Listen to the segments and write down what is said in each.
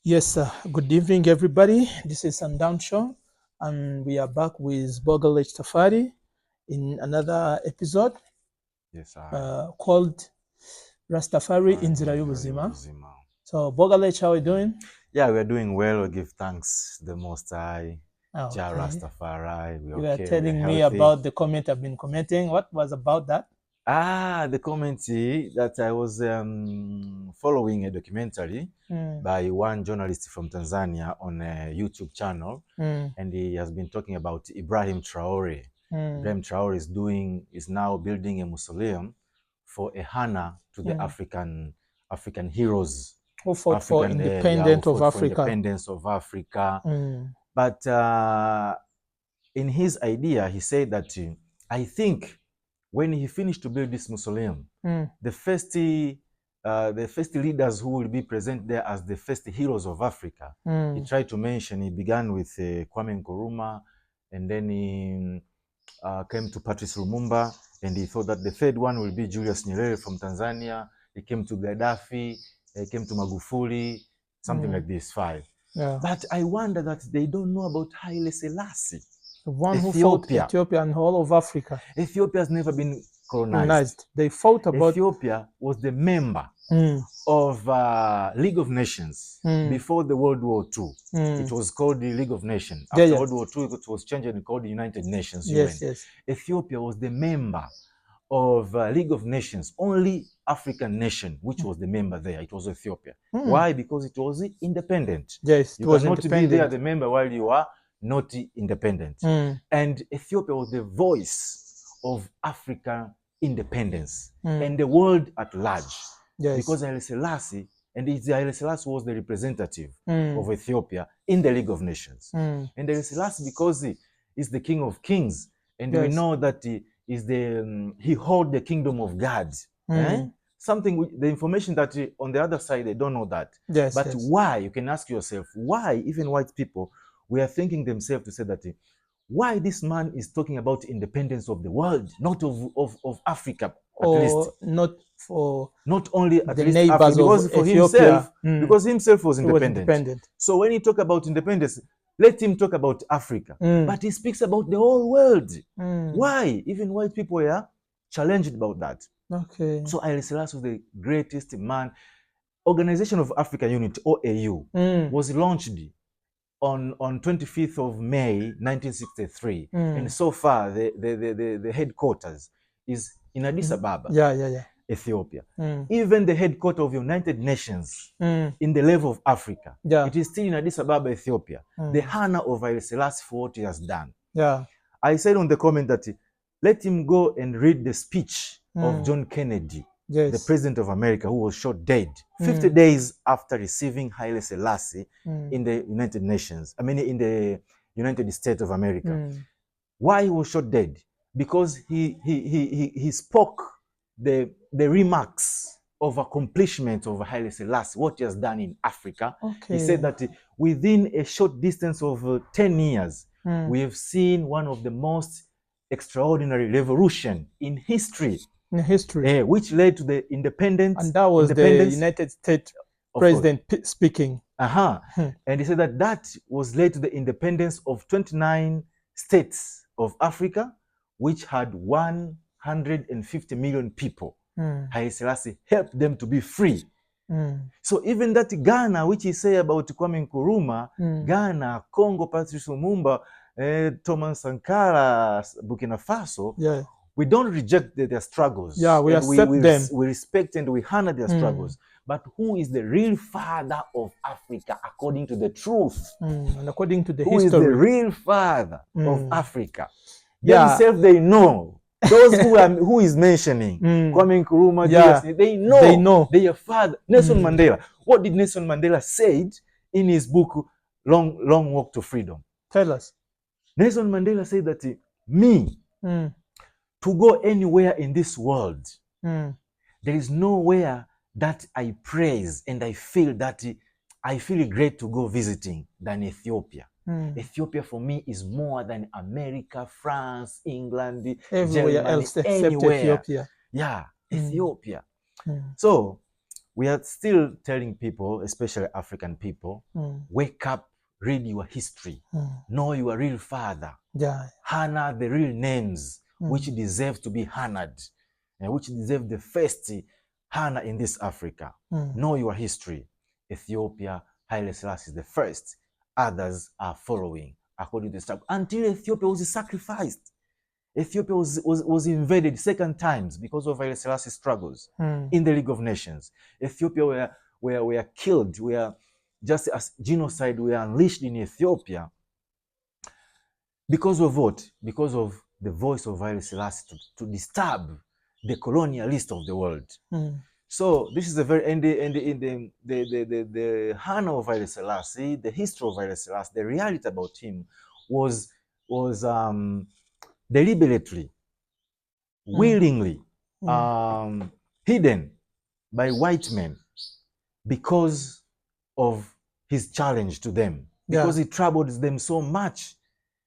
Yes, good evening, everybody. This is Sundown Show, and we are back with Bogaletch Tafari in another episode Yes, I. Called Rastafari Inzira Y'Ubuzima. Y'Ubuzima. So, Bogaletch, how are you doing? Yeah, we are doing well. We give thanks to the Most High, Jah Rastafari. We You are were okay. We are telling me healthy. About the comment I've been commenting. What was about that? Ah, the comment that I was following a documentary by one journalist from Tanzania on a YouTube channel, and he has been talking about Ibrahim Traore. Ibrahim Traore is now building a mausoleum for a honor to the African heroes Who fought for African, yeah, independence who of fought for Africa. independence of Africa. But in his idea, he said that I think when he finished to build this mausoleum, the first leaders who will be present there as the first heroes of Africa, he tried to mention. He began with Kwame Nkrumah, and then he came to Patrice Lumumba, and he thought that the third one will be Julius Nyerere from Tanzania. He came to Gaddafi, he came to Magufuli, something like this, five. But I wonder that they don't know about Haile Selassie. The one who fought Ethiopia. Ethiopia and all of Africa. Ethiopia has never been colonized. Colonized. They fought about Ethiopia was the member of League of Nations before the World War II. It was called the League of Nations. After World War II, it was changed and called the United Nations, UN. Ethiopia was the member of League of Nations, only African nation which was the member there. It was Ethiopia. Why? Because it was independent. Yes, it You was cannot be there independent. the member while you are not independent. And Ethiopia was the voice of African independence and the world at large. Because Haile Selassie, and Haile Selassie was the representative of Ethiopia in the League of Nations. And Haile Selassie, because he is the king of kings, and we know that he hold the kingdom of God. Eh? Something, the information that on the other side, they don't know that. But why, you can ask yourself, why even white people were thinking themselves to say that, why this man is talking about independence of the world, not of Africa, at Or least. Not for Not only at the least neighbors Africa, of because for Ethiopia. himself, because himself was He was independent. independent. So when he talk about independence, let him talk about Africa. But he speaks about the whole world. Why? Even white people are challenged about that. So Haile Selassie was the greatest man. Organization of African Unity, OAU, was launched on 25th of May, 1963. And so far, the headquarters is in Addis Ababa, Ethiopia. Even the headquarters of United Nations in the level of Africa, it is still in Addis Ababa, Ethiopia. The honor of Haile Selassie for what he has done. I said on the comment that let him go and read the speech of John Kennedy, the president of America, who was shot dead 50 days after receiving Haile Selassie in the United Nations, I mean, in the United States of America. Why he was shot dead? Because he spoke the remarks of accomplishment of Haile Selassie, what he has done in Africa. He said that within a short distance of 10 years, we have seen one of the most extraordinary revolution in history. In history. Which led to the independence. And that was the Independence United States Of course. President speaking. And he said that that was led to the independence of 29 states of Africa, which had 150 million people. Haile Selassie helped them to be free. So even that Ghana, which he say about Kwame Nkrumah, Ghana, Congo, Patrice Lumumba, Thomas Sankara, Burkina Faso, we don't reject their struggles. Yeah, we And accept them. We respect and we honor their struggles. But who is the real father of Africa according to the truth? And according to the Who is the history. Real father of Africa? Themselves, they know. Those who are who is mentioning Kwame Nkrumah, Julius, they know. They know. Their father, Nelson Mandela. What did Nelson Mandela said in his book Long Walk to Freedom? Tell us. Nelson Mandela said that me to go anywhere in this world, there is nowhere that I praise and I feel that I feel great to go visiting than Ethiopia. Ethiopia for me is more than America, France, England, Everywhere Germany, else except anywhere. Ethiopia. Yeah, Ethiopia. So We are still telling people, especially African people, wake up, read your history, know your real father, honor the real names which deserve to be honored and which deserve the first honor in this Africa. Know your history. Ethiopia, Haile Selassie is the first. Others are following according to the struggle. Until Ethiopia was sacrificed. Ethiopia was invaded second times because of Haile Selassie's struggles in the League of Nations. Ethiopia were killed, were just as genocide were unleashed in Ethiopia. Because of what? Because of the voice of Haile Selassie to disturb the colonialist of the world. So this is a very and the honor of Haile Selassie, the history of Haile Selassie, the reality about him was deliberately, willingly hidden by white men because of his challenge to them, because he troubled them so much,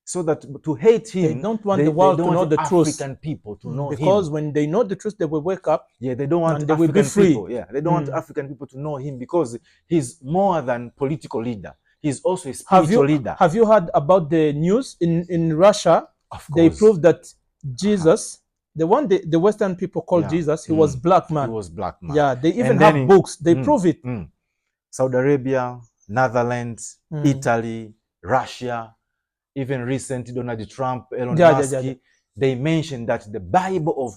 so that to hate They him, don't want they, the world they to don't know want the truth. African people to know Because him. When they know the truth, they will wake up Yeah, they don't want and they will be African free. People. Yeah, they don't want African people to know him because he's more than political leader. He's also a Have you spiritual leader. Have you heard about the news in Russia? Of They course. Proved that Jesus, the one the Western people call Jesus, he was black man. He was black man. Yeah, they even And then have books. They prove it. Saudi Arabia, Netherlands, Italy, Russia, even recent Donald Trump, Elon Musk, they mentioned that the Bible of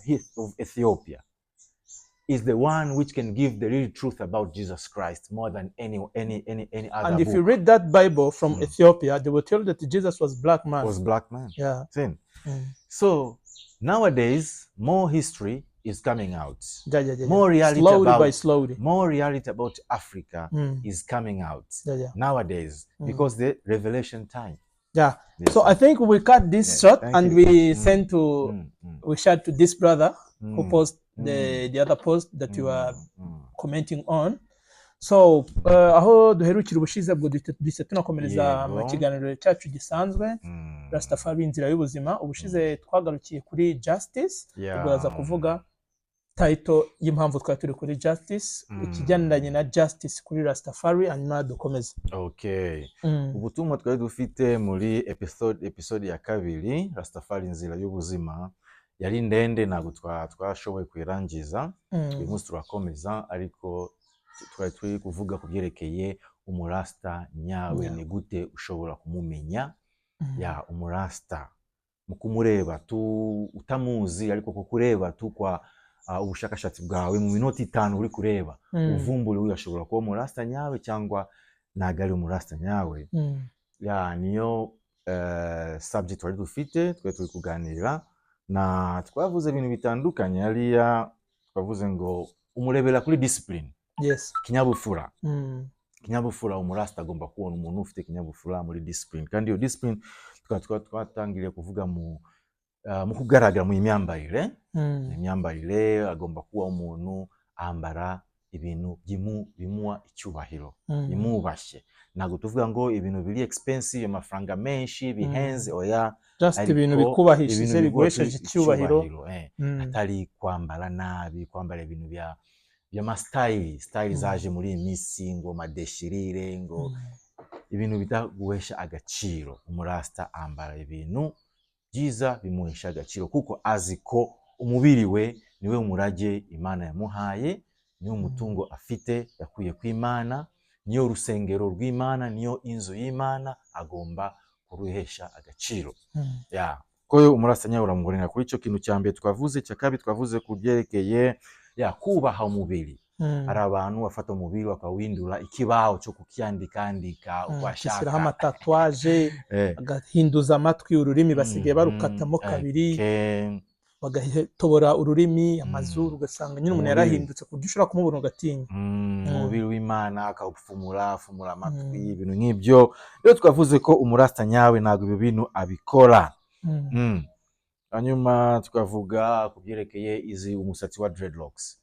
Ethiopia is the one which can give the real truth about Jesus Christ more than any other And if book. You read that Bible from Ethiopia, they will tell you that Jesus was black man. Was black man. Same. So nowadays, more history is coming out. More reality Slowly about by slowly. More reality about Africa is coming out nowadays because the revelation time. Yes, So I sir. Think we cut this short Thank and you. we send to we share to this brother who post the other post that you are commenting on. So aho duherukira ubushize bwo duhita tunakomereza mu kiganiro cyacu gisanzwe, Rastafari inzira y'ubuzima. Ubushize twagarukiye kuri justice. Ubwo uraza kuvuga title y'impamvu twari turi kuri justice, ikigendanye na justice kuri Rastafari, hanyuma dukomeze. Okay. Ubutumwa twari dufite muri episode ya kabiri, Rastafari inzira y'ubuzima, yari ndende, ntabwo twashoboye kuyirangiza. Uyu munsi turakomeza, ariko twari turi kuvuga ku byerekeye umurasta nyawe, ni gute ushobora kumumenya. Ya, umurasta mu kumureba tu utamuzi, ariko kukureba tu kwa ubushakashatsi bwawe mu minota 5 uri kureba, uvumbure uyu ashobora kuba umurasta nyawe cyangwa ntabwo ari umurasta nyawe. Ya, niyo subject twari dufite, twari turi kuganira na twavuze ibintu bitandukanye hariya. Twavuze ngo umurebera kuri discipline, kinyabupfura. Kinyabupfura, umurasta agomba kubona umuntu ufite ikinyabupfura muri discipline, kandi iyo discipline tukaba twatangiriye kuvuga mu kugaragara mu myambarire. Imyambarire, agomba kuba umuntu ambara ibintu bimuha icyubahiro, bimwubashye. Ntabwo tuvuga ngo ibintu biri expensive, amafaranga menshi, bihenze, oya. Just Ariko ibintu bikubahishije, ibintu biguhesheje icyubahiro. Atari kwambara nabi, kwambara ibintu by'amasitayili style zaje muri iyi minsi, ngo ma déchirure, ngo ibintu bitaguhesha agaciro. Umurasta ambara ibintu byiza bimuhesha agaciro, kuko azi ko umubiri we niwe umurage Imana yamuhaye, niwo mutungo afite yakuye ku Imana, niyo rusengero rw'Imana, niyo inzu y'Imana, agomba kuruhesha agaciro. Ya, ko umurasta nyawe uramubonera kuri icyo kintu cya mbere twavuze. Cya kabiri twavuze ku byerekeye ya kubaha umubiri. Hari abantu bafata umubiri bakawuhindura ikibaho cyo kukyandikandika uko Agashyiraho ashaka. ama tatouage, agahinduza amatwi, ururimi basigaye barukatamo kabiri, bagatobora ururimi, amazuru, ugasanga nyine umuntu Umubiri. yarahindutse ku buryo ushobora kumubona ugatinya. Umubiri w'Imana akawupfumura, afumura amatwi, ibintu nk'ibyo. Rero twavuze ko umurasta nyawe ntabwo ibyo bintu abikora. Hanyuma tukavuga ku byerekeye izi umusatsi wa dreadlocks.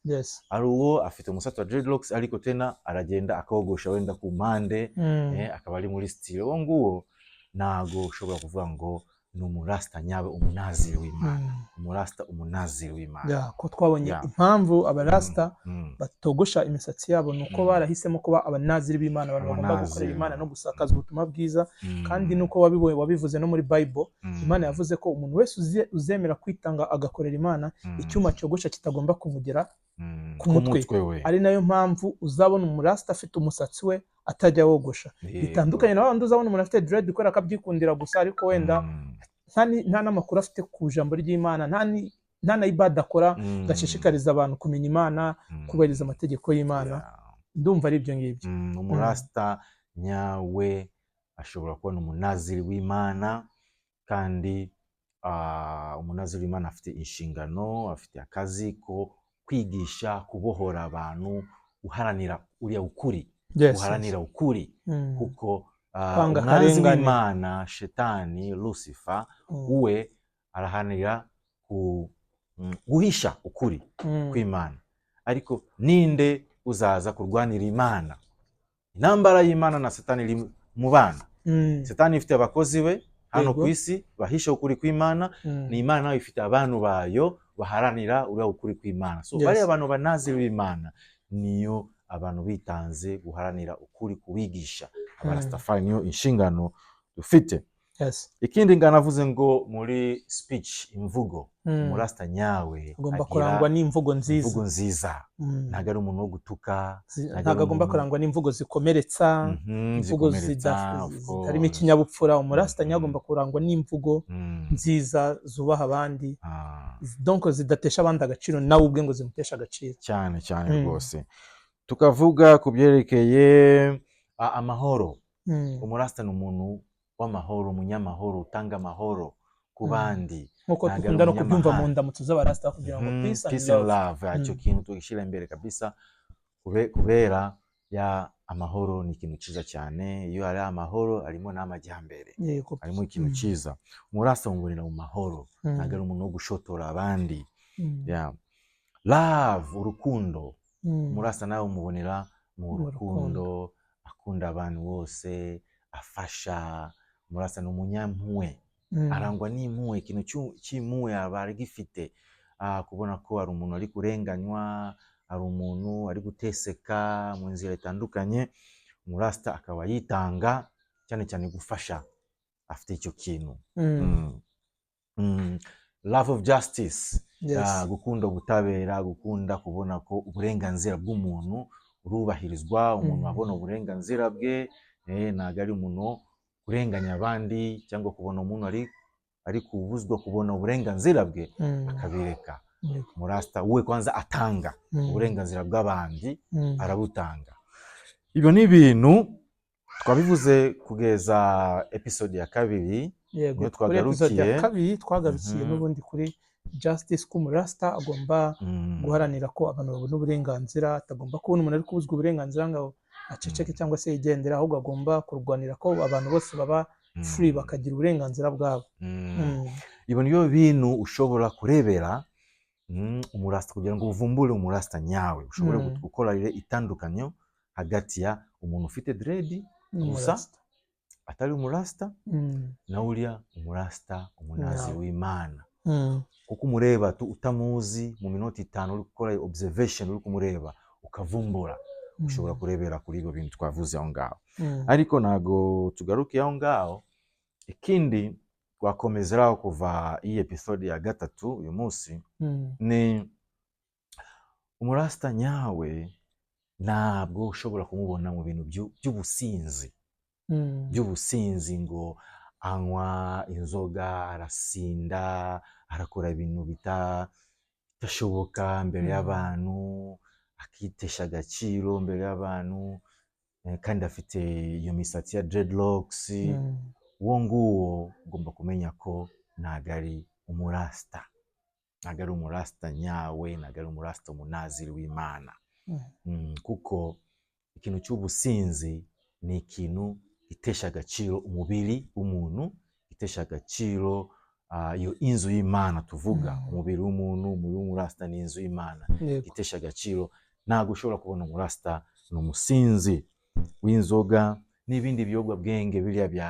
Hari uwo afite umusatsi wa dreadlocks, ariko tena aragenda akogosha wenda ku mpande, akaba ari muri style. Uwo nguwo ntabwo ushobora kuvuga ngo Ni umurasta nyawe, umunaziri w'Imana. Umurasta, umunaziri w'Imana. Yeah, ko twabonye impamvu abarasta batogosha imisatsi yabo, ni uko barahisemo kuba abanaziri b'Imana, abantu bagomba gukorera Abanaziri. Imana no gusakaza ubutumwa bwiza. Kandi nuko wabibonye, wabivuze no muri Bible, Imana yavuze ko umuntu wese uzemera kwitanga agakorera Imana, icyuma cyogosha kitagomba kumugera ku ku mutwe. Mutwe we. Ari nayo mpamvu uzabona umurasta afite umusatsi we atajya wogosha, bitandukanye na wa wundi uzabona umuntu afite dread kubera ko abyikundira gusa, ariko wenda nta n'amakuru afite ku ijambo ry'Imana, nta na ibada akora gashishikariza abantu kumenya Imana, kubahiriza amategeko y'Imana. Ndumva ari ibyo ngibyo. Umurasta nyawe ashobora kubona umunaziri w'Imana, kandi umunaziri w'Imana afite inshingano, afite akazi ko kwigisha, kubohora abantu, guharanira uriya ukuri, guharanira ukuri, kuko Kwanga umwanzi akarengane. w'Imana, Shetani, Lucifer, we araharanira guhisha ukuri kw'Imana. Ariko ninde uzaza kurwanira Imana? Intambara y'Imana na Satani iri mu bana. Satani ifite abakozi be hano ku isi bahisha ukuri kw'Imana. Ni Imana nayo ifite abantu bayo baharanira uriya ukuri kw'Imana. So bariya bantu banaziri b'Imana niyo abantu bitanze guharanira ukuri, kuwigisha. Abarastafari niyo inshingano dufite. Ikindi nganavuze ngo muri speech, imvugo, umurasta nyawe agomba agira kurangwa n'imvugo nziza. Imvugo nziza. Ntabwo ari umuntu wo gutuka, ntabwo ari Ntabwo agomba umuntu kurangwa n'imvugo zikomeretsa, imvugo zikomeretsa, of zitarimo course. ikinyabupfura. Umurasta nyawe agomba kurangwa n'imvugo nziza zubaha abandi, donc zidatesha abandi agaciro, nawe ubwe ngo zimuteshe agaciro. Cyane cyane rwose. Tukavuga ku byerekeye amahoro. Umurasta ni umuntu w'amahoro, umunyamahoro, utanga amahoro ku bandi. Nk'uko Ntabwo ari dukunda no kubyumva mu umunyamahane. ndamutso z'abarasta kugira ngo peace and Peace and love. love. Icyo kintu tugishyira imbere kabisa, kubera ya amahoro ni ikintu cyiza cyane. Iyo hari amahoro harimo n'amajyambere, harimo ikintu cyiza. Umurasta mubonera mu mahoro, ntabwo ari umuntu wo gushotora abandi. Yeah. Love, urukundo. Umurasta nawe umubonera mu Mu rukundo, akunda abantu bose, afasha. Umurasta ni umunyampuhwe, arangwa n'impuhwe. Ikintu cy'impuhwe aba agifite. Kubona ko hari umuntu ari kurenganywa, hari umuntu ari guteseka mu nzira itandukanye, umurasta akaba yitanga cyane cyane gufasha, afite icyo kintu. Love of justice. Gukunda ubutabera, gukunda kubona ko uburenganzira bw'umuntu burubahirizwa, umuntu abona uburenganzira bwe, ntabwo ari umuntu kurenganya abandi cyangwa kubona umuntu ari kubuzwa kubona uburenganzira bwe akabireka. Umurasta we kwanza atanga uburenganzira bw'abandi, arabutanga. Ibyo ni ibintu twabivuze kugeza episode ya kabiri. Yego, Niyo kuri episode ya twagarukiye. kabiri twagarukiye n'ubundi kuri justice, ko umurasta agomba guharanira ko abantu babona uburenganzira, atagomba kubona umuntu ari kubuzwa uburenganzira ngo aceceke cyangwa se yigendere, ahubwo agomba kurwanira ko abantu bose baba free, bakagira uburenganzira bwabo. Ibyo niyo bintu ushobora kurebera umurasta kugira ngo uvumbure umurasta nyawe, ushobore gukora itandukanyo hagati ya umuntu ufite dread gusa N'umurasta. atari umurasta na uriya umurasta, umunaziri Nyawe. w'Imana. Kuko umureba tu utamuzi, mu minota 5 uri gukora observation, uri kumureba ukavumbura, ushobora kurebera kuri ibyo bintu twavuze aho ngaho. Ariko ntago tugarukiye aho ngaho. Ikindi twakomezeraho kuva iyi episode ya gatatu uyu munsi ni umurasta nyawe ntabwo ushobora kumubona mu bintu by'ubusinzi, by'ubusinzi, ngo anywa inzoga, arasinda, arakora ibintu bidashoboka mbere y'abantu, akitesha agaciro mbere y'abantu, kandi afite iyo misatsi ya dreadlocks. Uwo nguwo ugomba kumenya ko ntabwo ari umurasta, ntabwo ari umurasta nyawe, ntabwo ari umurasta umunaziri w'Imana. Kuko ikintu cy'ubusinzi ni ikintu gitesha agaciro umubiri w'umuntu, gitesha agaciro iyo inzu y'Imana tuvuga. Umubiri w'umuntu, umubiri w'umurasta ni inzu y'Imana. Gitesha agaciro. Ntabwo ushobora kubona umurasta ni umusinzi w'inzoga n'ibindi biyobyabwenge biriya bya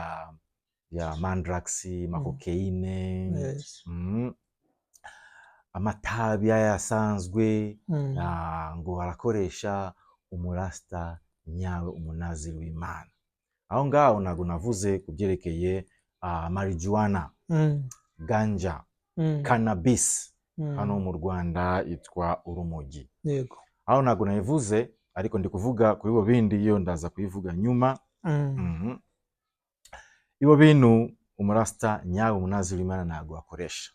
Ya mandrax, macocaine, amatabi aya asanzwe, ngo barakoresha. Umurasta nyawe, umunaziri w'Imana, aho ngaho ntabwo navuze ku byerekeye marijuana, ganja, cannabis, hano mu Rwanda yitwa urumogi. Aho ntabwo nabivuze, ariko ndi kuvuga kuri bo bindi, iyo ndaza kubivuga nyuma. Ibo bintu umurasta nyawe, umunaziri w'Imana, ntabwo akoresha.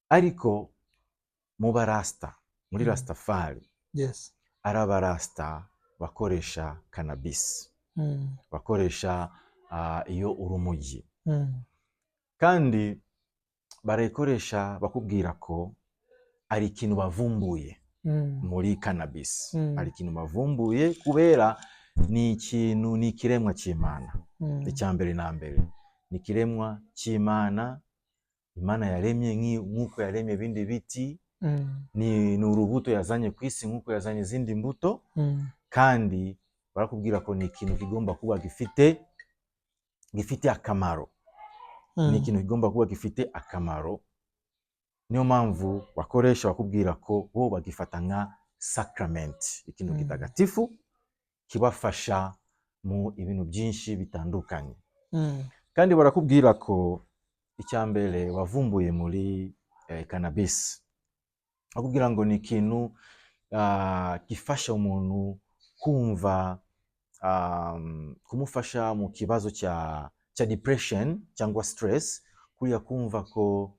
Ariko mu barasta muri Rastafari, ari abarasta bakoresha cannabis, bakoresha iyo urumogi, kandi barayikoresha bakubwira ko ari ikintu bavumbuye muri cannabis. Hari ikintu bavumbuye kubera ni ikintu, ni ikiremwa cy'Imana. Icya mbere na mbere ni ikiremwa cy'Imana, Imana yaremye nk'uko yaremye ibindi biti. Ni urubuto yazanye ku isi nk'uko yazanye izindi mbuto. Kandi barakubwira ko ni ikintu kigomba kuba gifite akamaro. Ni ikintu kigomba kuba gifite akamaro, niyo mpamvu bakoresha bakubwira ko bo bagifata nka sacrament, ikintu gitagatifu kibafasha mu ibintu byinshi bitandukanye. Kandi barakubwira ko icya mbere wavumbuye muri cannabis, bakubwira ngo ni ikintu gifasha umuntu kumva, kumufasha mu kibazo cya depression cyangwa stress, kuriya kumva ko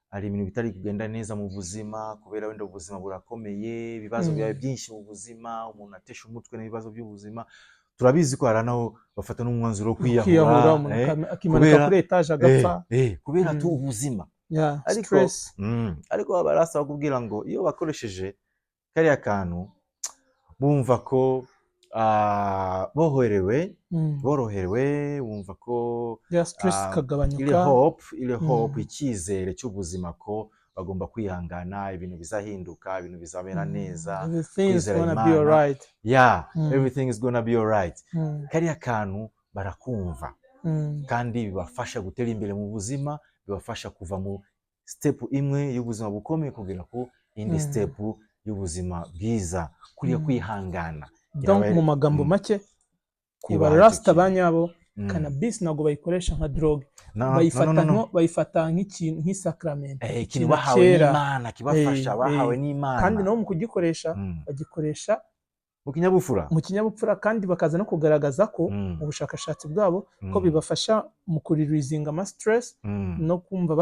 hari ibintu bitari kugenda neza mu buzima, kubera wenda ubuzima burakomeye, ibibazo byawe byinshi mu buzima, umuntu atesha umutwe n'ibibazo by'ubuzima. Turabizi ko hari naho bafata n'umwanzuro wo kwiyahura, kwiyahura, umuntu akimanika kuri etaje agapfa. Kubera tu ubuzima. Ariko stress. Ariko abarasta bakubwira ngo iyo bakoresheje kariya kantu bumva ko boherewe, borohewe, bumva ko ya stress ile ikagabanyuka. hope, ile hope, icyizere cy'ubuzima, ko bagomba kwihangana, ibintu bizahinduka, ibintu bizamera neza. Everything is Kwizera gonna be Imana. alright. Yeah, everything is gonna be alright. Kariya kantu barakumva, kandi bibafasha gutera imbere mu buzima, bibafasha kuva mu step imwe y'ubuzima bukomeye kugera ku indi step y'ubuzima bwiza, kuriya kwihangana. Donc mu magambo make, ku Ibaha icyo barasta ba kintu. nyabo, cannabis ntabwo bayikoresha nka drogue. No, Bayifata no, no, no. nko bayifata nk'ikintu, nk'isacrament, Ikintu ikintu bahawe cyera. n'Imana, kibafasha, bahawe n'Imana. Kandi nabo mu kugikoresha bagikoresha mu kinyabupfura. Mu kinyabupfura, kandi bakaza no kugaragaza ko mu bushakashatsi bwabo ko bibafasha mu kureleasinga ama stress no kumva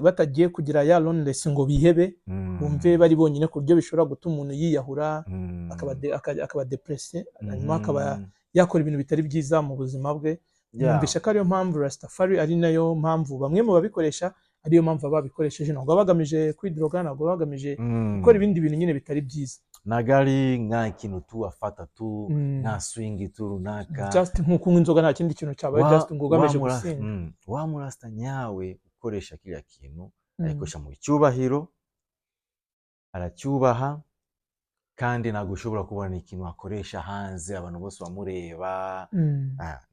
batagiye kugira ya loneliness ngo bihebe, bumve bari bonyine ku buryo bishobora gutuma umuntu yiyahura, akaba depressé, hanyuma akaba yakora ibintu bitari byiza mu buzima bwe. Numvishe ko ariyo mpamvu Rastafari, ari nayo mpamvu bamwe mu babikoresha, ariyo mpamvu baba babikoresheje. Ntabwo baba bagamije kwidroga, ntabwo baba bagamije gukora ibindi bintu nyine bitari byiza. Ntabwo ari nka ikintu tu afata tu nka swing tu runaka. Just nko kunywa inzoga, nta kindi kintu cyabaye, just ngo ugamije gusinda. Wa murasta nyawe ukoresha kiriya kintu, ayikoresha mu cyubahiro, aracyubaha, kandi ntabwo ushobora kubona ikintu akoresha hanze abantu bose bamureba.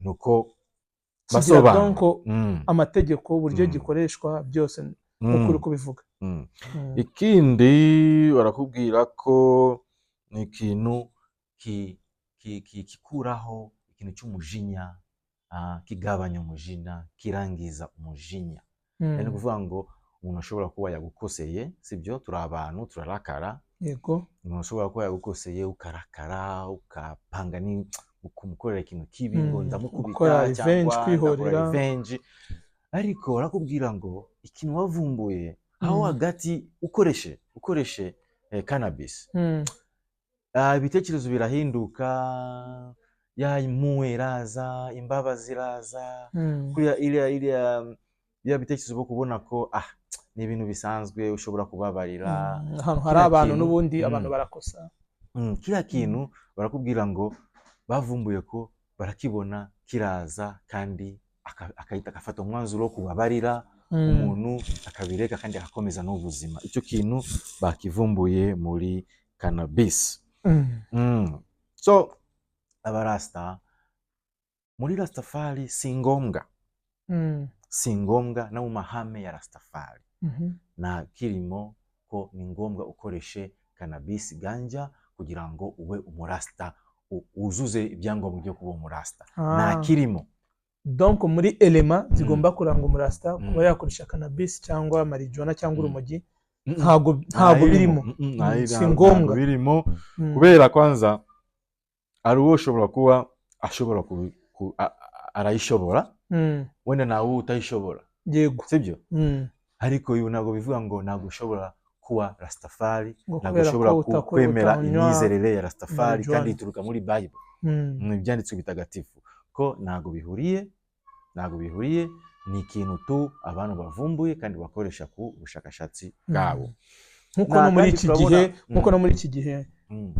Nuko Kigira basobanura. donc amategeko, uburyo gikoreshwa byose, nk'uko uri kubivuga. Ikindi barakubwira ko ni ikintu kikuraho ikintu cy'umujinya, kigabanya umujinya, kirangiza umujinya. Ni ukuvuga ngo umuntu ashobora kuba yagukoseye, sibyo? Turi abantu, turarakara. Umuntu ashobora kuba yagukoseye, ukarakara, ukapanga ni kumukorera ikintu kibi, ngo ndamukubita Gukora revenge, cyangwa kwihorera. ndakora revenge. Ariko barakubwira ngo ikintu wavumbuye aho hagati, ukoreshe cannabis, ibitekerezo birahinduka, ya impuhwe iraza, imbabazi iraza, kuriya iriya biriya bitekerezo bwo kubona ko ni ibintu bisanzwe, ushobora kubabarira. Ahantu hari Kiriya abantu kintu, n'ubundi abantu barakosa. Kiriya kintu barakubwira ngo bavumbuye ko barakibona kiraza, kandi akahita agafata umwanzuro wo kubabarira umuntu, akabireka kandi agakomeza n'ubuzima. Icyo kintu bakivumbuye muri cannabis. So abarasta muri Rastafari si ngombwa. Si ngombwa no mu mahame ya Rastafari nta kirimo ko ni ngombwa ukoreshe cannabis, ganja, kugira ngo ube umurasta, wuzuze ibyangombwa byo kuba umurasta. Nta kirimo. Donc muri éléments zigomba kuranga umurasta, kuba yakoresha cannabis cyangwa marijuana cyangwa urumogi, ntabwo birimo. Si Ntabwo ngombwa. birimo, kubera kwanza hari uwo ushobora kuba ashobora arayishobora, wenda nawe utayishobora, sibyo? Ariko uyu ntabwo bivuga ngo ntabwo ushobora kuba Rastafari, Ngo ntabwo kubera ushobora ko kwemera utanywa imyizerere ya Rastafari marijuana. kandi ituruka muri Bible, mu byanditswe bitagatifu, ko ntabwo bihuriye, ntabwo bihuriye. Ni ikintu tu abantu bavumbuye kandi bakoresha ku bushakashatsi bwabo. Nkuko Na no muri kandi iki turabona gihe, nkuko no muri iki gihe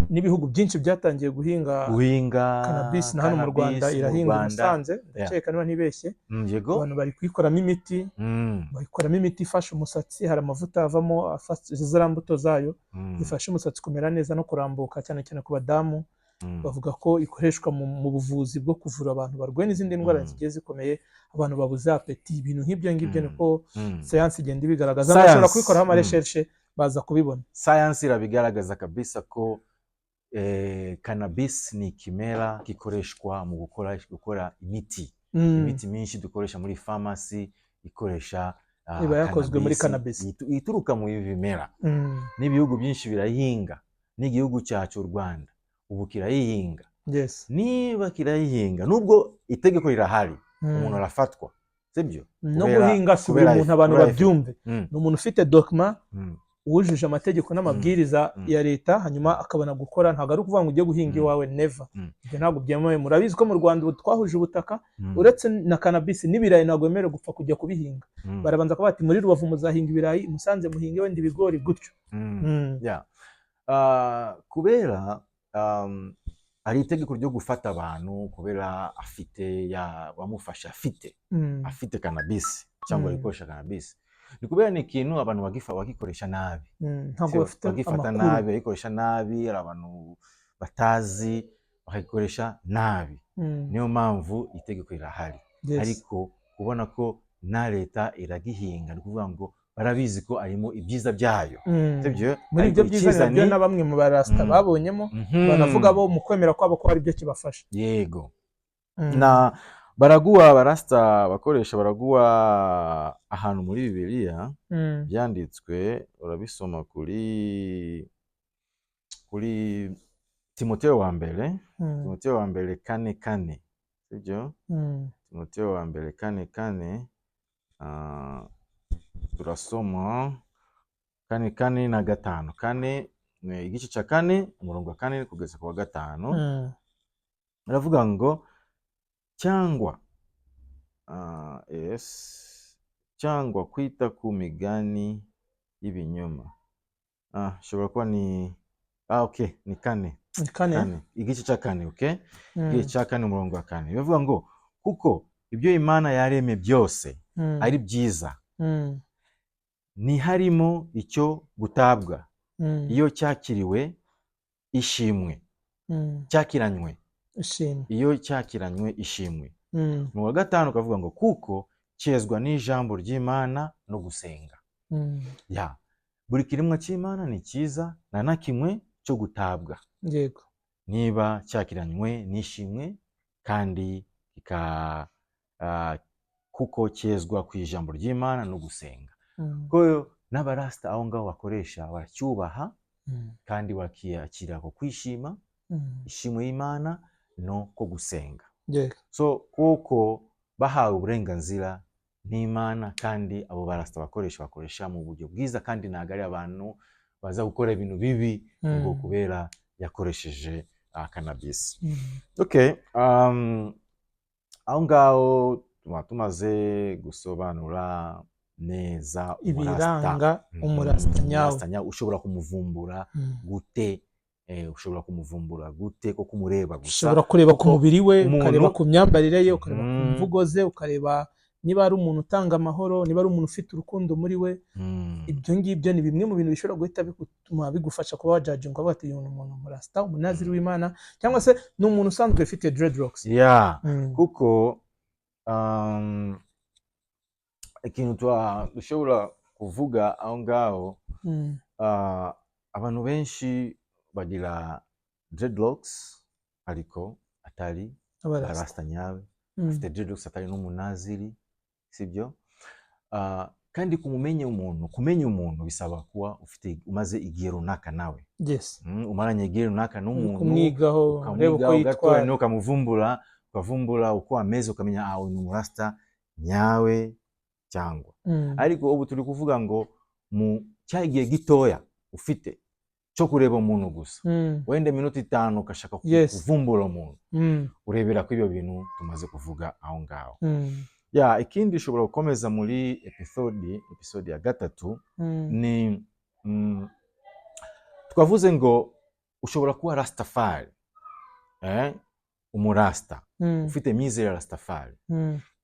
n'ibihugu byinshi byatangiye guhinga guhinga cannabis, na hano mu Rwanda cannabis mu irahinga i Rwanda. Musanze, ndakeka niba ntibeshye. Yego. Abantu bari kuyikoramo imiti, bayikoramo imiti ifasha umusatsi. Hari amavuta avamo ziriya mbuto zayo, zifasha umusatsi kumera neza no kurambuka, cyane cyane ku badamu. Bavuga ko ikoreshwa mu buvuzi bwo kuvura abantu barwaye n'izindi ndwara zigiye zikomeye, abantu babuze appétit, ibintu nk'ibyo ngibyo. Niko science igenda ibigaragaza. Science. Bashobora kubikoraho ama recherche, baza kubibona. Science irabigaragaza kabisa ko cannabis ni ikimera gikoreshwa mu gukora imiti. Imiti myinshi dukoresha muri pharmacy ikoresha Iba yakozwe muri cannabis. Ituruka mu ibi bimera. N'ibihugu byinshi birayihinga, n'igihugu cyacu u Rwanda ubu kirayihinga. Niba kirayihinga, nubwo itegeko rirahari, umuntu arafatwa, sibyo? No guhinga si buri muntu, abantu babyumve. Ni umuntu ufite document, wujuje amategeko n'amabwiriza ya leta, hanyuma akabona gukora. Ntabwo ari ukuvuga ngo ujye guhinga iwawe, never. Ibyo ntabwo byemewe. Murabizi ko mu Rwanda ubu twahuje ubutaka. Uretse na cannabis, n'ibirayi ntabwo wemerewe gupfa kujya kubihinga. Barabanza kuvuga bati: "Muri Rubavu muzahinga ibirayi, i Musanze muhinge wenda ibigori," gutyo. Yeah. Kubera hari itegeko ryo gufata abantu kubera afite ya bamufashe afite afite cannabis cyangwa gukoresha cannabis, ni kubera ni ikintu abantu bagikoresha nabi. Ntabwo Sio, bafite bagifata amakuru. nabi, bagikoresha nabi. Hari abantu batazi, bakagikoresha nabi. Niyo mpamvu itegeko rirahari. Ariko kubona ko na leta iragihinga, ni ukuvuga ngo barabizi ko harimo ibyiza byayo, sibyo? Muri Ariko ibyo byiza icyiza nabyo na bamwe mu barasita babonyemo, banavuga bo mu kwemera kwabo ko hari ibyo kibafasha. Yego. Na baraguha, barasita bakoresha, baraguha ahantu muri Bibiliya byanditswe, urabisoma kuri Timoteyo wa mbere, Timoteyo wa mbere 4:4, sibyo? Timoteyo wa mbere 4:4, turasoma 4:4 na 5 4, ni igice cya kane, umurongo wa kane kugeza ku wa gatanu. Aravuga ngo cyangwa yes, cyangwa kwita ku migani y'ibinyoma. Ishobora kuba ni okay, ni 4. Ni 4. 4, igice cya kane, okay. Igice cya kane, umurongo wa kane, bivuga ngo: "Kuko ibyo Imana yaremye byose ari byiza, ntiharimo icyo gutabwa iyo cyakiriwe ishimwe, cyakiranywe Ishimwe. iyo cyakiranywe ishimwe." Mu wa gatanu ukavuga ngo: "Kuko cyezwa n'ijambo ry'Imana no gusenga." Ya, buri kiremwa cy'Imana ni cyiza, nta na kimwe cyo gutabwa niba cyakiranywe n'ishimwe kandi kuko cyezwa ku ijambo ry'Imana no gusenga. Ko n'abarasita aho ngaho bakoresha baracyubaha kandi bakiyakira ko kwishima, ishimwe y'Imana no ko gusenga. So kuko bahawe uburenganzira n'Imana, kandi abo barasita bakoresha mu buryo bwiza, kandi ntabwo ari abantu baza gukora ibintu bibi ngo kubera yakoresheje cannabis. Okay, aho ngaho tuba tumaze gusobanura neza umurasta. Ibiranga umurasta nyawe. Umurasta nyawe ushobora kumuvumbura gute? Ushobora kumuvumbura gute ko kumureba gusa? Ushobora kureba ku Kuko mubiri we, ukareba ku myambarire ye, ukareba ku mvugo ze, ukareba niba ari umuntu utanga amahoro, niba ari umuntu ufite urukundo muri we. Ibyo ngibyo ni bimwe mu bintu bishobora guhita bituma bigufasha kuba wajudginga, ukavuga ati: "Uyu ni umuntu umurasta, umunaziri w'Imana, cyangwa se ni umuntu usanzwe ufite dreadlocks." Yeah. Kuko Ikintu dushobora kuvuga aho ngaho, abantu benshi bagira dreadlocks ariko atari Abarasta. Arasta nyawe. Afite dreadlocks atari n'umunaziri, sibyo? Kandi kumenya umuntu bisaba kuba ufite, umaze igihe runaka nawe. Umaranye igihe runaka Uri n'umuntu, kumwigaho, ureba uko ukamwigaho gatoya, yitwara. Niho ukamuvumbura, ukavumbura uko ameze, ukamenya ah, uyu ni umurasta nyawe cyangwa. Ariko ubu turi kuvuga ngo mu cya gihe gitoya ufite cyo kureba umuntu gusa, wenda iminota 5, ugashaka kuvumbura umuntu, urebera ko ibyo bintu tumaze kuvuga aho ngaho. Ya, ikindi ushobora gukomeza muri episode ya gatatu ni twavuze ngo ushobora kuba Rastafari, umurasta ufite imyizerere ya Rastafari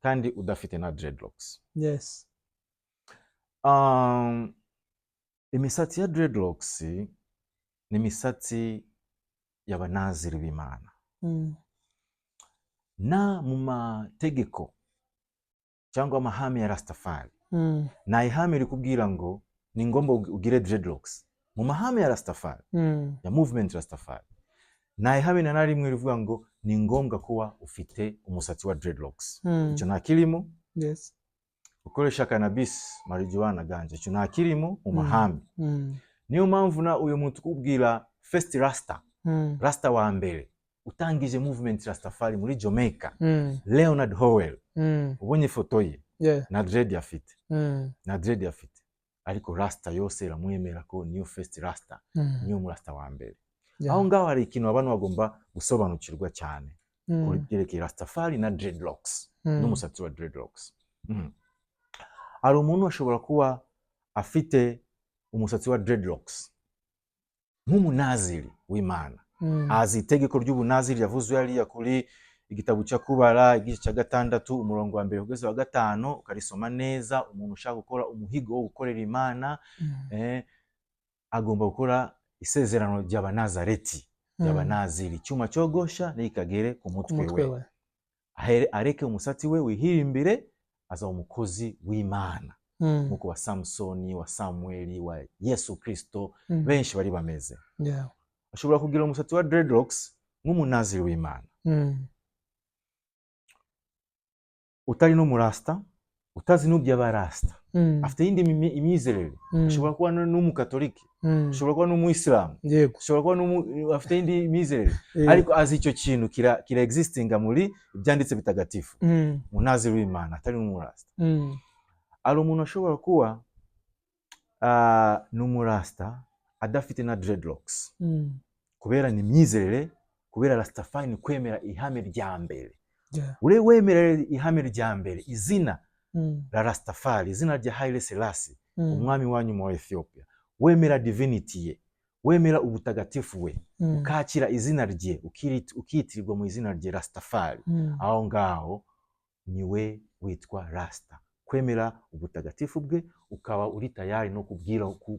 kandi udafite na dreadlocks. Imisatsi ya dreadlocks ni imisatsi y'abanaziri b'Imana. Na mu mategeko cyangwa amahame ya Rastafari, nta ihame rikubwira ngo ni ngombwa ugire dreadlocks. Mu mahame ya Rastafari, ya movement Rastafari, nta ihame na rimwe rivuga ngo ni ngombwa kuba ufite umusatsi wa dreadlocks. Icyo nta kirimo. Gukoresha cannabis, marijuana, ganja, icyo nta kirimo mu mahame. Niyo mpamvu na uyu muntu ukubwira first rasta, rasta wa mbere utangije movement Rastafari muri Jamaica, Leonard Howell, ubonye ifoto ye, na dread afite, na dread afite, ariko rasta yose iramwemera ko niyo first rasta, niyo murasta wa mbere. Aho ngaho hari ikintu abantu bagomba gusobanukirwa cyane kuri byerekeye Rastafari na dreadlocks n'umusatsi wa dreadlocks. Hari umuntu ashobora kuba afite umusatsi wa dreadlocks nk'umunaziri w'Imana, azi itegeko ry'ubunaziri yavuzwe hariya kuri igitabo cya Kubara, igice cya gatandatu, umurongo wa mbere kugeza wa gatanu, ukarisoma neza. Umuntu ushaka gukora umuhigo wo gukorera Imana, agomba gukora isezerano ry'Abanazareti, ry'Abanaziri, icyuma cyogosha ntikagere ku ku mutwe mutwe we, we. Areke umusatsi we wihirimbire, azaba umukozi w'Imana, nk'uko wa Samusoni, wa Samueli, wa Yesu Kristo, benshi bari bameze. Ashobora kugira umusatsi wa dreadlocks nk'umunaziri w'Imana, utari n'umurasta, utazi n'uby'abarasta, afite iyindi imyizerere. Ashobora kuba n'umukatolike, ashobora kuba n'umuyisilamu, ashobora kuba afite iyindi myizerere, ariko azi icyo kintu kira existinga muri ibyanditse bitagatifu, munaziri w'Imana atari n'umurasta. Hari umuntu ashobora kuba n'umurasta adafite na dreadlocks, kubera ni imyizerere, kubera Rastafari ni kwemera ihame rya mbere. Ure wemerera ihame rya mbere, izina la Rastafari, izina rya Haile Selassie, umwami wa nyuma wa Ethiopia, wemera divinity ye, wemera ubutagatifu we, ukakira izina rye, ukitirirwa mu izina rye Rastafari, aho ngaho niwe witwa rasta. Kwemera ubutagatifu bwe, ukaba uri tayari no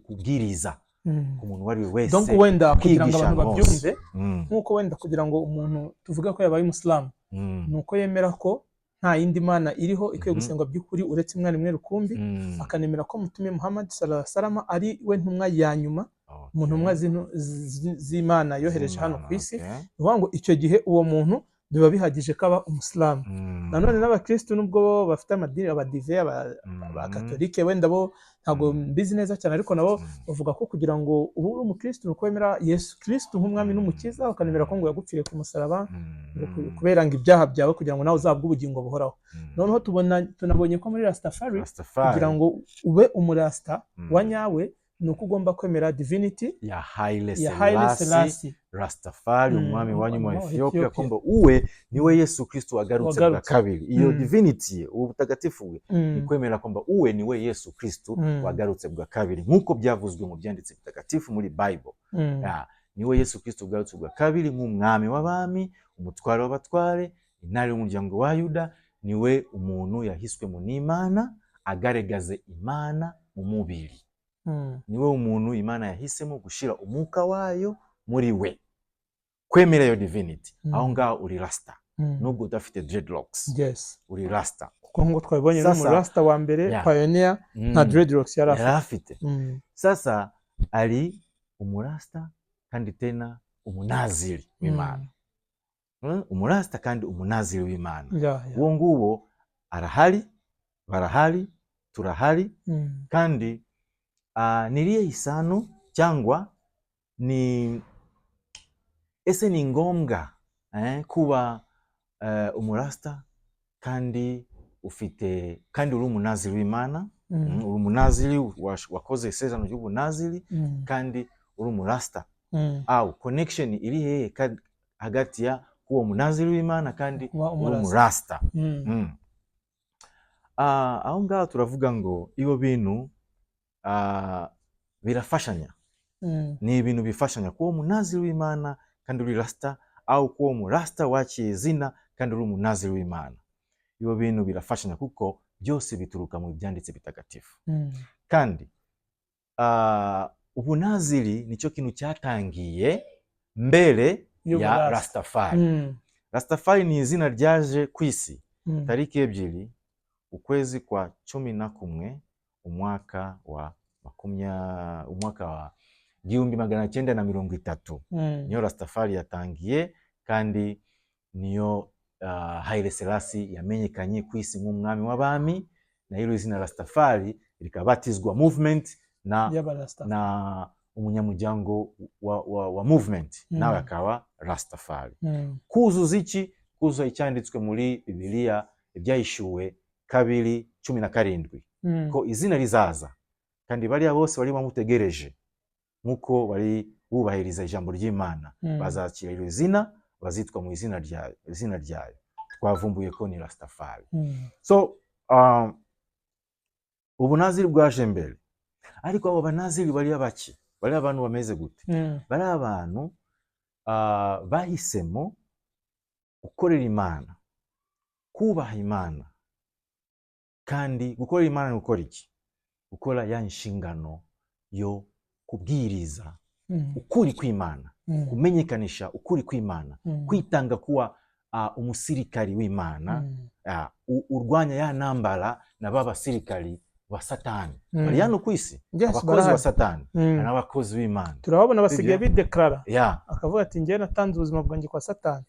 kubwiriza ku muntu uwo ari we wese, Donc wenda kugira ngo kwigisha abantu ahantu hose. babyumve, nk'uko wenda kugira ngo umuntu tuvuge ko yabaye umusilamu, ni uko yemera ko nta yindi mana iriho ikwiye gusengwa by'ukuri uretse Imana imwe rukumbi, akanemera ko Mutume Muhammad sallallahu alaihi wasallam ari we ntumwa ya nyuma mu ntumwa z'Imana yohereje hano Z'Imana, ku isi. okay. Ni ukuvuga ngo icyo gihe uwo muntu biba bihagije ko aba umusilamu. Nanone n'abakirisitu, nubwo bo bafite amadini, abadive, abakatolike, wenda bo ntabwo mbizi neza cyane, ariko nabo bavuga ko kugira ngo ube uri umukirisitu ni uko wemera Yesu Kirisitu nk'umwami n'umukiza, ukanemera ko ngo yagupfiriye ku musaraba ngo kubera ngo ibyaha byawe, kugira ngo nawe uzahabwe ubugingo buhoraho. Noneho tubona, tunabonye ko muri Rastafari, Rastafari, kugira ngo ube umurasta wa nyawe ni uko ugomba kwemera divinity ya Haile ya Haile Selassie, Selassie, Rastafari, umwami wa nyuma wa wa Ethiopia, Ethiopia. kwamba uwe niwe Yesu Kristo wagarutse bwa Wagarutse. kabiri. Iyo divinity ye, ubu butagatifu bwe, ni kwemera kwamba uwe niwe Yesu Kristo wagarutse bwa kabiri nk'uko byavuzwe mu byanditse bitagatifu muri Bible. Ya, niwe Yesu Kristo ugarutse bwa kabiri nk'umwami w'abami, umutware w'abatware, intare y'umuryango wa Yuda. Niwe umuntu yahiswemo n'Imana agaragaze Imana mu mubiri. Niwe umuntu Imana yahisemo gushira umwuka wayo muri we. Kwemera iyo divinity, aho ngaho uri rasta, nubwo udafite dreadlocks, uri rasta. Kuko nk'uko twabibonye, Sasa- n'umurasta wa mbere, pioneer, nta dreadlocks yari yari afite. Afite. Sasa ari umurasta kandi tena umunaziri w'Imana. Umurasta kandi umunaziri w'Imana. Uwo nguwo arahari, barahari, turahari. Kandi ni irihe isano, cyangwa ni ese ni ngombwa kuba umurasta kandi ufite, kandi uri umunaziri w'Imana? Uri umunaziri, wakoze isezerano ry'ubunaziri, kandi uri umurasta. Au connection iri hehe hagati ya kuba umunaziri w'Imana kandi kuba uri umurasta? Umurasta. Aho ngaho turavuga ngo ibyo bintu birafashanya. Ni ibintu bifashanya kuba umunaziri w'Imana kandi uri rasta, au kuba umurasta wakiye izina kandi uri umunaziri w'Imana. Ibyo bintu birafashanya kuko byose bituruka mu byanditse bitagatifu. Kandi ubunaziri nicyo kintu cyatangiye mbere ya y'uburasta. Rastafari. Rastafari ni izina ryaje ku isi tariki 2, ukwezi kwa 11, umwaka wa umwaka wa 1930. Niyo Rastafari yatangiye, kandi niyo Haile Selassie yamenyekanye ku isi nk'umwami w'abami, na hilo izina Rastafari rikabatizwa movement na y'abarasta. Na umunyamuryango wa movement nawe akaba Rastafari. Kuzuza iki? Kuzuza icyanditswe muri Bibiliya, Ibyahishuwe 2:17, ko izina rizaza kandi bariya bose bari bamutegereje nk'uko bari bubahiriza ijambo ry'Imana bazakira iryo zina, bazitwa mu izina ryayo. Izina ryayo twavumbuye ko ni Rastafari. So ubunaziri bwaje mbere, ariko abo banaziri bari baki? Bari abantu bameze gute? Bari abantu bahisemo gukorera Imana, kubaha Imana. Kandi gukorera Imana ni gukora iki? Gukora ya nshingano yo kubwiriza ukuri kw'Imana, kumenyekanisha ukuri kw'Imana, kwitanga kuba umusirikari w'Imana, urwanya ya ntambara na ba basirikari ba Satani bari hano ku isi. Abakozi ba Barahari. Satani n'abakozi b'Imana. Turababona basigaye Sibyo? bideclara, akavuga ati: "Njyewe natanze ubuzima bwanjye kwa Satani."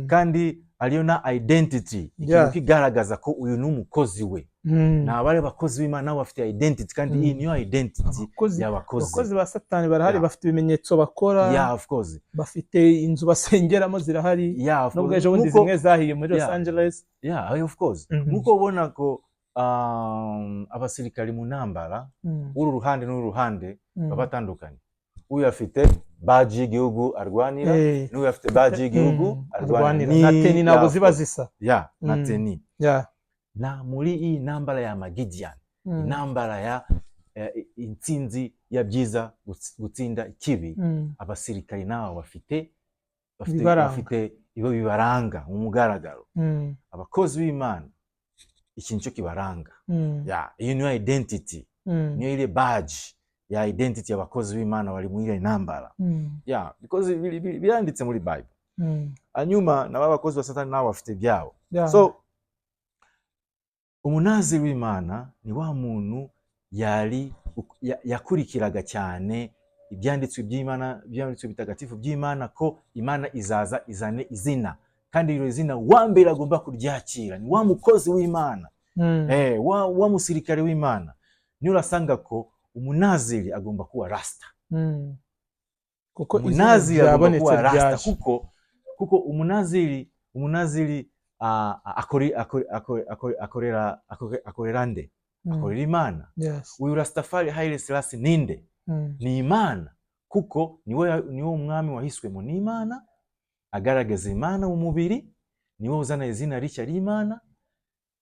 Kandi ariyo na identity, ikintu kigaragaza ko uyu ni umukozi we. Ni abari abakozi b'Imana, nabo bafite identity, kandi iyi niyo identity Abakozi y'abakozi. Abakozi ba Satani barahari, bafite ibimenyetso bakora, Yeah, of course. bafite inzu basengeramo zirahari, Yeah, of nubwo course. ejo bundi zimwe zahiye muri Los Angeles. Yeah, of course. Nkuko ubona ko abasirikari mu ntambara, uru ruhande n'uru ruhande, baba batandukanye. Uyu afite badge y'igihugu arwanira, n'uyu afite badge y'igihugu arwanira. Arwanira. Na tenue ntabwo Yeah, ziba of course. zisa. Yeah, na tenue. Na muri iyi ntambara ya Magidiyani, intambara ya intsinzi ya byiza gutsinda ikibi, abasirikari nabo bafite ibibaranga. Bafite ibyo bibaranga mu mugaragaro. Abakozi b'Imana, iki nicyo kibaranga. Yeah, iyi niyo identity, niyo ile badge ya identity y'abakozi b'Imana bari muri ile ntambara. Yeah, because biranditse muri Bible. Hanyuma nabo abakozi ba Satani nabo bafite ibyabo. So umunaziri w'Imana ni wa muntu yari yakurikiraga cyane ibyanditswe by'Imana, ibyanditswe bitagatifu by'Imana, ko Imana izaza izane izina, kandi iryo zina wa mbere agomba kuryakira ni wa mukozi w'Imana, wa musirikare w'Imana. Niyo urasanga ko umunaziri agomba kuba rasta. Kuko izina Umunaziri agomba ryabonetse, kuba rasta, ryaje. kuko umunaziri akorera nde? Akorera Imana. Uyu Rastafari Haile Selassie ninde? Ni Imana, kuko niwe umwami wahiswemo n'Imana, agaragaza Imana mu mubiri, niwe uzana izina rishya ry'Imana,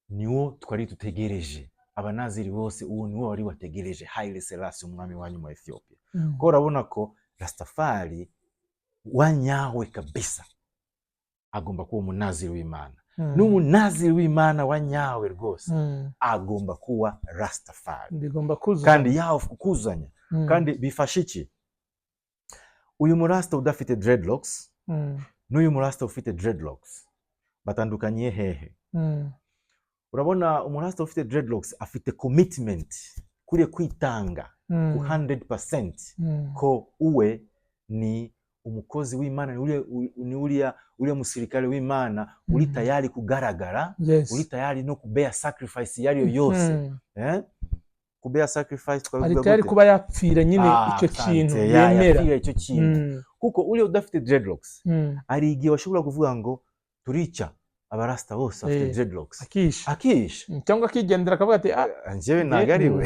niwo twari dutegereje. Abanaziri bose, uwo niwo wari wategereje, Haile Selassie, umwami wanyu wa Ethiopia. Ko urabona ko Rastafari wa nyawe kabisa agomba kuba umunaziri w'Imana. N'umunaziri w'Imana wa nyawe rwose agomba kuba Rastafari. Bigomba kuzuzanya. Kandi yaho kuzuzanya. Kandi bifasha iki? Uyu murasta udafite dreadlocks n'uyu murasta ufite dreadlocks batandukaniye hehe? Urabona, umurasta ufite dreadlocks afite commitment, kuriya kwitanga ku 100% ko uwe ni umukozi w'Imana, ni uriya musirikare w'Imana uri tayari kugaragara, uri tayari no kubear sacrifice iyo ariyo yose. Eh? Kubear sacrifice Ari twabivuga tayari gute? kuba yapfira nyine Ah, icyo kintu asante. Ya, yemera. yapfira icyo kintu, kuko uriya udafite dreadlocks hari igihe bashobora kuvuga ngo turica abarasta bose bafite dreadlocks. Akisha. Akisha. Cyangwa akigendera akavuga ati: "Ah, Njyewe ntabwo ari we."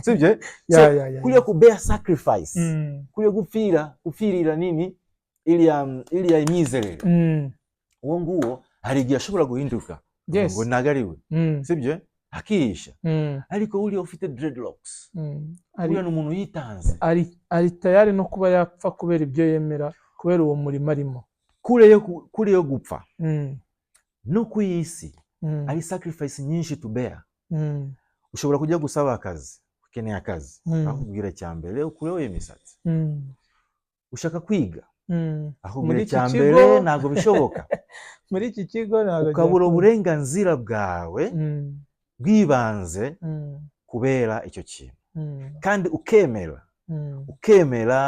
Sibyo? Ya. Kuriya kubear sacrifice, kuriya gupfirira nini, iriya imyizerere, uwo nguwo hari igihe ashobora guhinduka ngo ntabwo ari we. Sibyo? Akisha. Ariko uriya ufite dreadlocks, uriya ni umuntu yitanze. Ari tayari no kuba yapfa kubera ibyo yemera, kubera uwo murimo arimo. Kure yo gupfa no ku isi hari sacrifice nyinshi to bear. Ushobora kujya gusaba akazi, ukeneye akazi, akubwira icya mbere ukureho imisatsi. Ushaka kwiga, akubwira Muri iki icya kigo- mbere ntabwo bishoboka. Muri iki kigo ntabwo Ukabura byakunda. uburenganzira bwawe bw'ibanze kubera icyo kintu, kandi ukemera, ukemera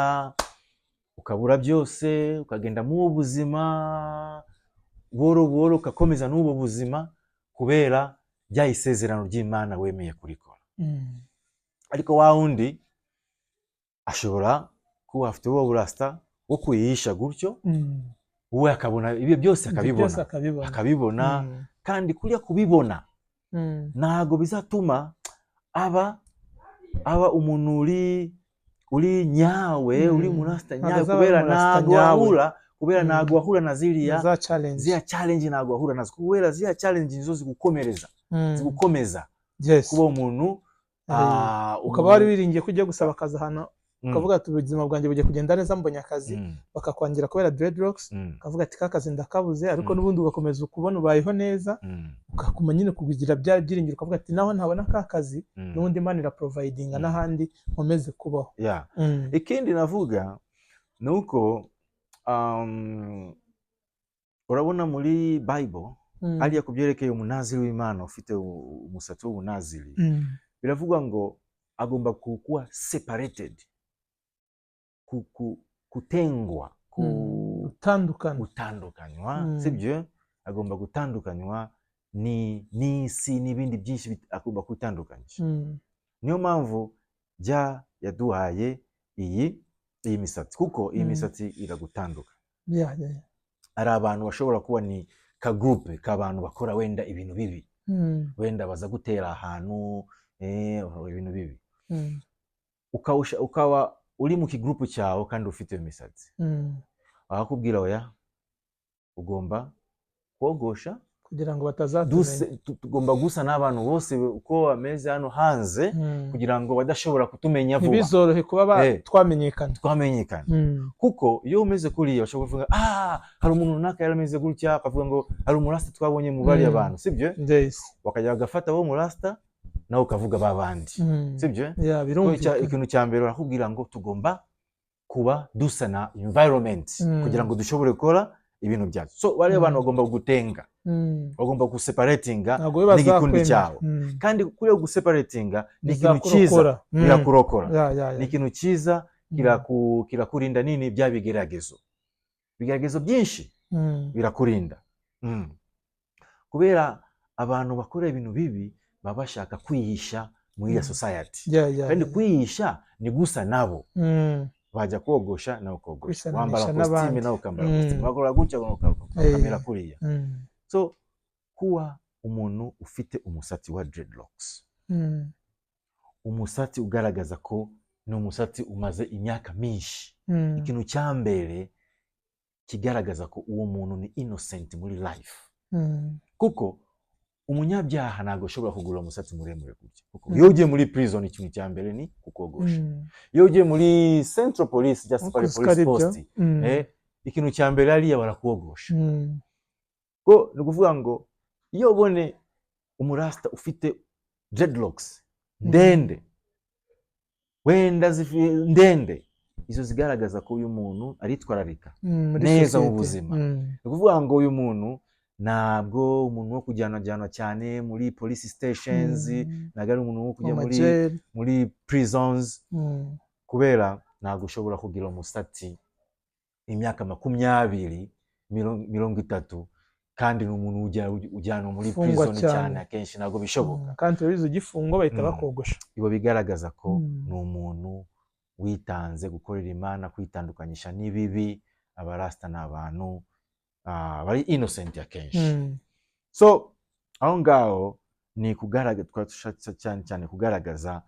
ukabura byose, ukagenda mu buzima buhoro buhoro, ugakomeza n'ubu buzima kubera rya isezerano ry'Imana wemeye kurikora. Ariko wa wundi ashobora kuba afite uwo burasta wo kuyihisha gutyo, we akabona ibyo byose. Ibyo byose Akabibona. Akabibona. Akabibona. Kandi kuriya kubibona ntago bizatuma aba umuntu uri nyawe, uri murasta Ntabwo nyawe, azaba kubera ari umurasta ntago nyawe. wahura, kubera ntago wahura na ziriya za challenge. Ziriya challenge ntago wahura nazo, kubera ziriya challenge nizo zigukomereza, zigukomeza kuba umuntu Ukaba wari wiringiye ko ugiye gusaba akazi ahantu, ukavuga ati: "Ubuzima bwanjye bugiye kugenda neza, mbonye akazi," bakakwangira kubera dreadlocks, ukavuga ati: "Ka kazi ndakabuze," ariko n'ubundi ugakomeza ukubona ubayeho neza, ukaguma nyine kugira bya byiringiro, ukavuga ati: "Naho ntabona ka kazi, n'ubundi Imana iraprovidinga n'ahandi nkomeze kubaho." Ikindi navuga ni uko urabona muri Bible, hariya ku byerekeye umunaziri w'Imana ufite umusatsi w'ubunaziri, biravugwa ngo agomba kuba separated, kutengwa, Gutandukana. Gutandukanywa. Sibyo? Agomba gutandukanywa ni n'isi n'ibindi byinshi, agomba kwitandukanya. Niyo mpamvu jya yaduhaye iyi misatsi, kuko iyi misatsi iragutandukanya. Yeah. Hari abantu bashobora kuba ni ka groupe k'abantu bakora wenda ibintu bibi, wenda baza gutera ahantu ibintu bibi, ukaba uri mu kigurupu cyawe kandi ufite iyo misatsi, bakakubwira: "Oya, ugomba kogosha kugira ngo batazatumenya." Tugomba gusa n'abantu bose uko bameze hano hanze, kugira ngo badashobora kutumenya vuba." Ntibizorohe kuba twamenyekana. Twamenyekana. Kuko iyo umeze kuriya bashobora kuvuga: "Ah, hari umuntu runaka yari ameze gutya," akavuga ngo hari umurasta twabonye mu bariya bantu, sibyo? Yes. Bakajya bagafata bo murasta, nawe ukavuga ba bandi, sibyo? Yeah, Kuko birumvikana. ikintu cya mbere barakubwira ngo tugomba kuba dusa na environment kugira ngo dushobore gukora ibintu byacu. So bariya bantu bagomba gutenga, bagomba guseparatinga Ntabwo we n'igikundi bazakwemera. cyawe. Kandi kuriya guseparatinga ni ikintu cyiza. Bizakurokora. Birakurokora. Ya. Ni ikintu cyiza, kirakurinda nini, bya bigeragezo byinshi birakurinda. Kubera abantu bakora ibintu bibi baba bashaka kwihisha muri iyo society, kandi kwihisha ni gusa nabo. Bajya kogosha nawe ukogosha, Kwisanisha wambara n'abandi. kositime nawe ukambara kositime, bakora gutya nawe ukamera kuriya. So kuba umuntu ufite umusatsi wa dreadlocks, umusatsi ugaragaza ko ni umusatsi umaze imyaka myinshi, ikintu cya mbere kigaragaza ko uwo muntu ni innocent muri life, kuko umunyabyaha ntabwo ashobora kugura umusatsi muremure gutya, kuko iyo ugiye muri prison ikintu cya mbere ni kukogosha. Iyo ugiye muri central police, just Uko police uzi ko ari byo. post, ikintu cya mbere hariya barakogosha. Ko ni ukuvuga ngo iyo ubone umurasta ufite dreadlocks ndende, wenda ndende, izo zigaragaza ko uyu muntu aritwararika Muri neza mu sosiyete. buzima. Ni ukuvuga ngo uyu muntu Ntabwo umuntu wo kujyanajyanwa cyane muri police stations, ntabwo ari umuntu wo kujya mu muri majeri. Muri prisons, kubera ntabwo ushobora kugira umusatsi imyaka 20, 30, kandi ni umuntu ujyanwa muri Ufungwa prison cyane. cyane akenshi ntabwo bishoboka. Kandi turabizi, ugifungwa bahita bakogosha. Ibo bigaragaza ko ni umuntu witanze gukorera Imana, kwitandukanyisha n'ibibi. Abarasta ni abantu bari innocent akenshi. So aho ngaho ni kugaragaza, twari dushatse cyane cyane kugaragaza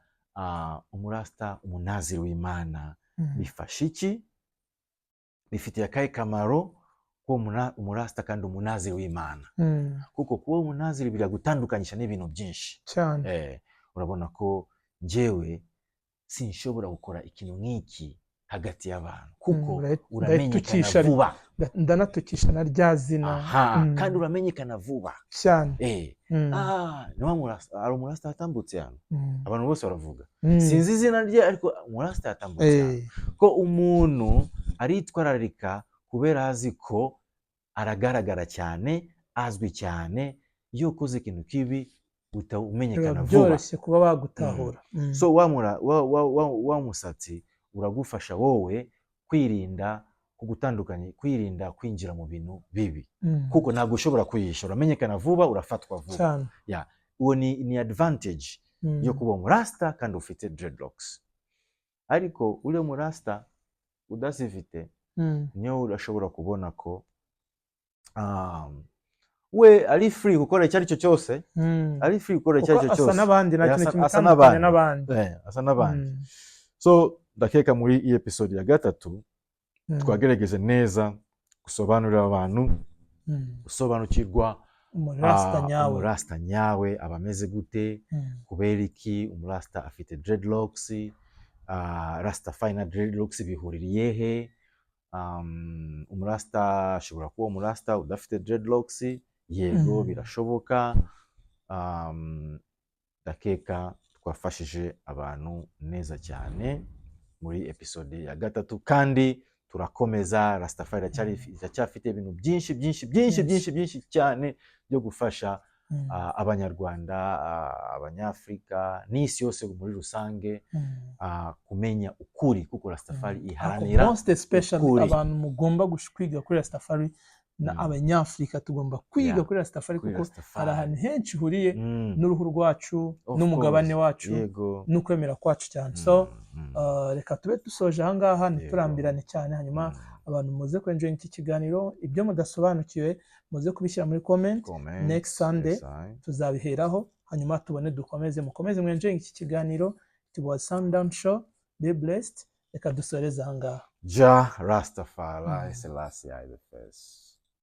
umurasta umunaziri w'Imana bifasha iki, bifitiye akahe kamaro kuba umurasta kandi umunaziri w'Imana, kuko kuba umunaziri biragutandukanyisha n'ibintu byinshi. Cyane. Urabona ko njyewe sinshobora gukora ikintu nk'iki hagati y'abantu, kuko uramenyekana ndatukisha vuba. Ndanatukisha na rya zina. Aha, kandi uramenyekana vuba. Cyane. Ni wa murasta, hari umurasta yatambutse hano, abantu bose baravuga. Sinzi izina rye, ariko umurasta yatambutse hano. Ko umuntu aritwararika kubera azi ko aragaragara cyane, azwi cyane. Iyo ukoze ikintu kibi uhita Biba umenyekana vuba. byoroshye kuba bagutahura. So wa, mura, wa, wa, wa, wa musatsi uragufasha wowe kwirinda kugutandukanya, kwirinda kwinjira mu bintu bibi, kuko ntabwo ushobora kwihisha, uramenyekana vuba, urafatwa vuba. Cyane. Uwo ni advantage yo kuba umurasta kandi ufite dreadlocks. Ariko uriya murasta udazifite, niyo urashobora kubona ko we ari free gukora icyo ari cyo cyose, ari free gukora icyo Kuko ari cyo asa cyose. n'abandi, nta kintu Asa kimutandukanya n'abandi. n'abandi. Asa n'abandi. So ndakeka muri iyi episode ya gatatu twagerageje neza gusobanurira abantu gusobanukirwa umurasta nyawe. Umurasta nyawe aba ameze gute, kubera iki umurasta afite dreadlocks, Rastafari na dreadlocks bihuririye he, umurasta ashobora kuba umurasta udafite dreadlocks, yego, birashoboka. Ndakeka twafashije abantu neza cyane muri episode ya gatatu, kandi turakomeza. Rastafari iracyafite ibintu byinshi byinshi byinshi Byinshi. byinshi byinshi cyane byo gufasha Abanyarwanda, Abanyafurika n'isi yose muri rusange kumenya ukuri, kuko Rastafari Ariko iharanira most especially ukuri. abantu mugomba kwiga kuri Rastafari na abanyafurika tugomba kwiga kuri Rastafari, Kuri kuko Rastafari. hari ahantu henshi ihuriye n'uruhu rwacu, Of n'umugabane course. wacu, n'ukwemera kwacu cyane. So reka tube dusoje ahangaha, ntiturambirane cyane. Hanyuma abantu muze kwenjoyinga iki kiganiro, ibyo mudasobanukiwe muze kubishyira muri comment. Comment, Next Sunday yes, I. tuzabiheraho, hanyuma tubone dukomeze, mukomeze mwenjoyinga iki kiganiro. It was Sundown Show, be blessed. Reka dusoreze ahangaha. Jah Rastafari, Selassie I the first.